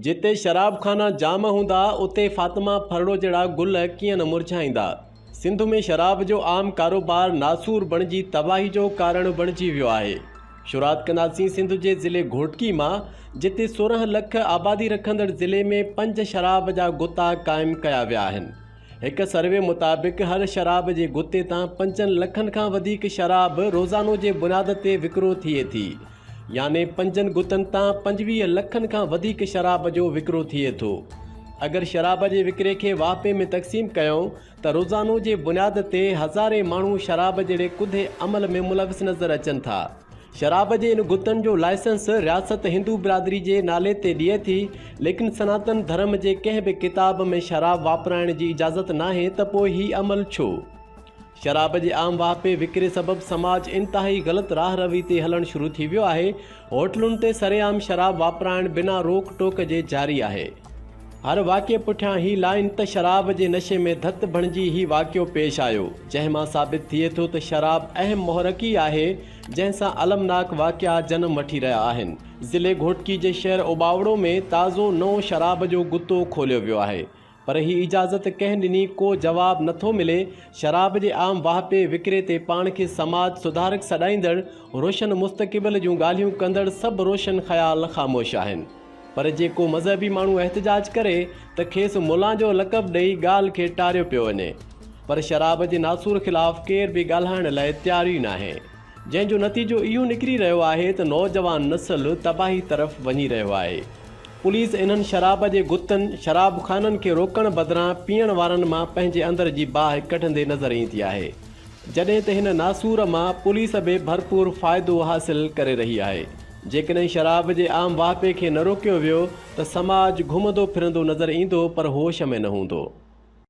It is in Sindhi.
جتي شراب خانا جام هوندا اتي فاطمه ڦرڙو جهڙا گل ڪيئن نه مرجهائيندا. سنڌ ۾ شراب جو عام ڪاروبار ناسور بڻجي تباهي جو ڪارڻ بڻجي ويو آهي. شروعات ڪنداسين سنڌ جي ضلعي گهوٽڪي مان جتي 16 لک آبادي رکندڙ ضلعي ۾ پنج شراب جا گتا قائم ڪيا ويا آهن. هڪ سروي مطابق هر شراب جي گتي تان پنجن لکن کان وڌيڪ شراب روزانو جي بنياد تي وڪرو ٿئي ٿي. يعني پنجن گتن تان 25 لکن کان وڌيڪ شراب جو وڪرو ٿئي ٿو. اگر شراب جي وڪري کي واهپي ۾ تقسيم ڪيون ته روزانو جي بنياد تي هزارين ماڻهو شراب جهڙي ڪڌي عمل ۾ ملوث نظر اچن ٿا. شراب جي ان گتن جو لائسنس رياست هندو برادري جي نالي تي ڏئي ٿي ليڪن سناتن ڌرم جي ڪنهن به ڪتاب ۾ شراب واپرائڻ جي اجازت ناهي ته پوء هي عمل ڇو؟ شراب جي عام واهپي وڪري سبب سماج انتهائي غلط راهه روي تي هلڻ شروع ٿي ويو آهي، هوٽلن تي سرعام شراب واپرائڻ بنا روڪ ٽوڪ جي جاري آهي. هر واقعي پٺيان هي لائن ته شراب جي نشي ۾ ڌت بڻجي هي واقعو پيش آيو، جنهن مان ثابت ٿئي ٿو ته شراب اهم محرڪ ئي آهي، جنهن سان المناڪ واقعا جنم وٺي رهيا آهن. ضلعي گهوٽڪي جي شهر اوٻاوڙو ۾ تازو نئون شراب جو گتو کوليو ويو آهي، پر هي اجازت ڪنهن ڏني ڪو جواب نه ٿو ملي، شراب جي عام واهپي وڪري تي پاڻ کي سماج سڌارڪ سڏائيندڙ، روشن مستقبل جون ڳالهيون ڪندڙ سڀ روشن خيال خاموش آهن. پر جي ڪو مذهبي ماڻهو احتجاج ڪري ته کيس ملان جو لقب ڏئي ڳالهه کي ٽاريو پيو وڃي. پر شراب جي ناسور خلاف ڪير به ڳالهائڻ لاء تيار ئي ناهي. جنهن جو نتيجو اهو نڪري رهيو آهي ته نوجوان نسل تباهي طرف وڃي رهيو آهي. پوليس انهن شراب جي گتن، شراب خانن کي روڪڻ بدران پيئڻ وارن مان پنهنجي اندر جي باهه ڪڍندي نظر ايندي آهي. جڏهن ته هن ناسور مان پوليس به ڀرپور فائدو حاصل ڪري رهي آهي. جيڪڏهن شراب جي عام واهپي کي نه روڪيو ويو ته سماج گهمندو ڦرندو نظر ايندو پر هوش ۾ نه هوندو.